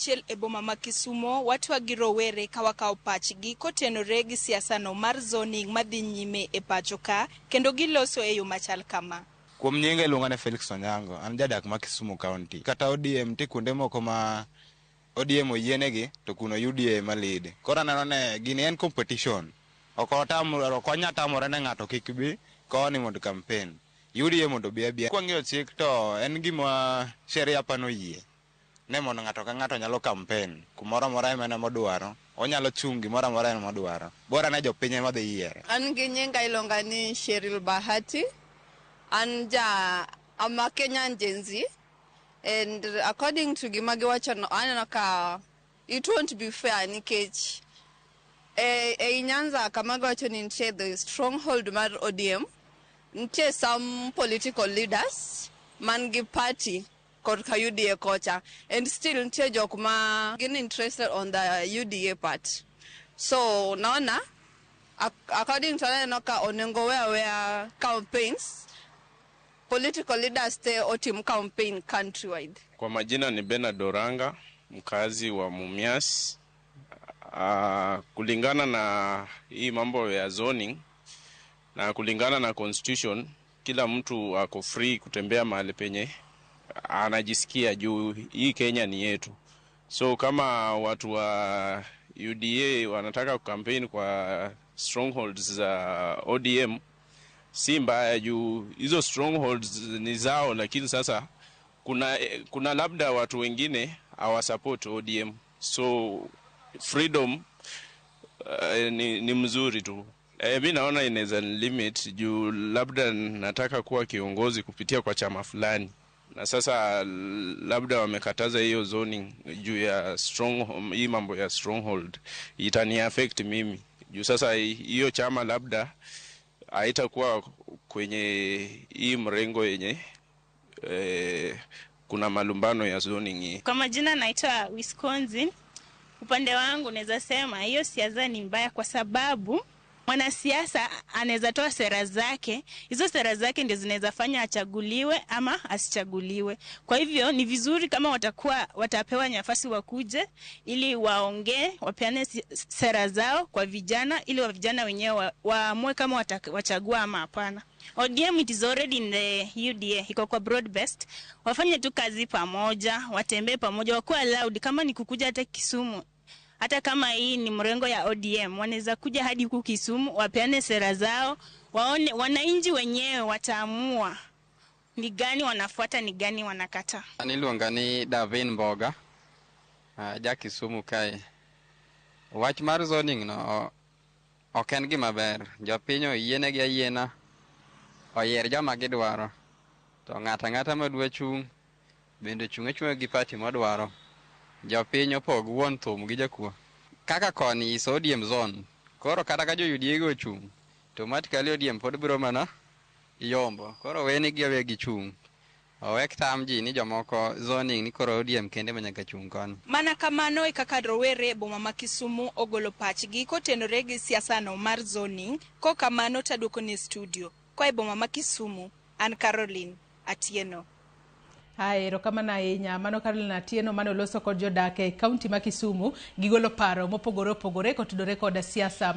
achiel e boma ma Kisumo, watwak gi rowere ka wakawo pachgi kotenore gi siasano mar zoning madhi nyime e pacho ka kendo giloso e yo machal kama. Kuom nyinga iluonga ni Felix Onyango, an jadak ma Kisumu County. Kata ODM nitie kuonde moko ma ODM oyienegi to kuno UDA ema lead. Koro aneno ni gini en competition. Ok wanyal tamore ne ng'ato kik bi koni mondo campaign. UDA mondo obi abia. Kwang'iyo chik to en gima sheria pano oyie ne mondo ng'ato ka ng'ato nyalo campaign kumoro amora en modwaro. Onyalo chung' gimoro amora en modwaro. Bora ne jopiny ema dhi yiere. An gi nyinga iluonga ni Cheryl Bahati. An ja I'm a Kenyan Gen Z. And according to gima giwacho no, aneno ka it won't be fair nikech e Nyanza kama giwacho ni nitie the stronghold mar ODM, nitie some political leaders man gi party korka UDA kocha and still nitie jok ma gin interested on the UDA part. So naona according to aneno ka onego we aweya campaigns political leaders te otim campaign countrywide. Kwa majina ni Bernard Oranga, mkazi wa Mumias. Kulingana na hii mambo ya zoning na kulingana na constitution, kila mtu ako free kutembea mahali penye anajisikia juu hii Kenya ni yetu. So kama watu wa UDA wanataka kucampaign kwa strongholds za ODM si mbaya juu hizo strongholds ni zao, lakini sasa kuna labda watu wengine hawasupport ODM, so freedom ni mzuri tu. Mi naona inaweza limit juu labda nataka kuwa kiongozi kupitia kwa chama fulani, na sasa labda wamekataza hiyo zoning juu ya strong, hii mambo ya stronghold itani affect mimi juu sasa hiyo chama labda haitakuwa kwenye hii mrengo yenye kuna malumbano ya zoning hii. Kwa majina naitwa Wisconsin. Upande wangu naweza sema hiyo siasa ni mbaya kwa sababu mwanasiasa anaweza toa sera zake, hizo sera zake ndio zinaweza fanya achaguliwe ama asichaguliwe. Kwa hivyo ni vizuri kama watakuwa watapewa nafasi wakuje ili waongee, wapeane sera zao kwa vijana ili wa vijana wenyewe waamue kama wachagua ama hapana. ODM, it is already in the UDA, iko kwa broad based. Wafanye tu kazi pamoja, watembee pamoja, wakuwa allowed kama ni kukuja hata Kisumu, hata kama hii ni mrengo ya ODM, wanaweza kuja hadi huku Kisumu wapeane sera zao, waone wananchi wenyewe wataamua ni gani wanafuata, ni gani wanakataa. An iluonga ni Davin Mboga, ja Kisumu kae. Wach mar zoning no ok en gima ber. Jopiny oyienegi ayiena oyier joma gidwaro. To ng'ato ang'ata madwa chung' bende chung' achung'a gi party modwaro. Jopiny opog wuon thum gi jakuo. Kaka koni is ODM zone. Koro kata ka jo UDA go ochung', automatically ODM pod biro mana yombo. Koro wenegi aweya gichung'. Owek tam ji ni jomoko zoning ni koro ODM kende ma nyaka chung' koni. Mana kamano e kaka rowere e boma ma Kisumu ogolo pachgi kotenore gi siasano mar zoning. Kokamano taduoko ni studio. Koa e boma ma Kisumu, an Caroline Atieno. Hai, erokamano ahinya. Mano Caroline Atieno mane oloso kod jodak e kaunti ma Kisumu. Gigolo paro mopogore opogore kotudore kod siasa.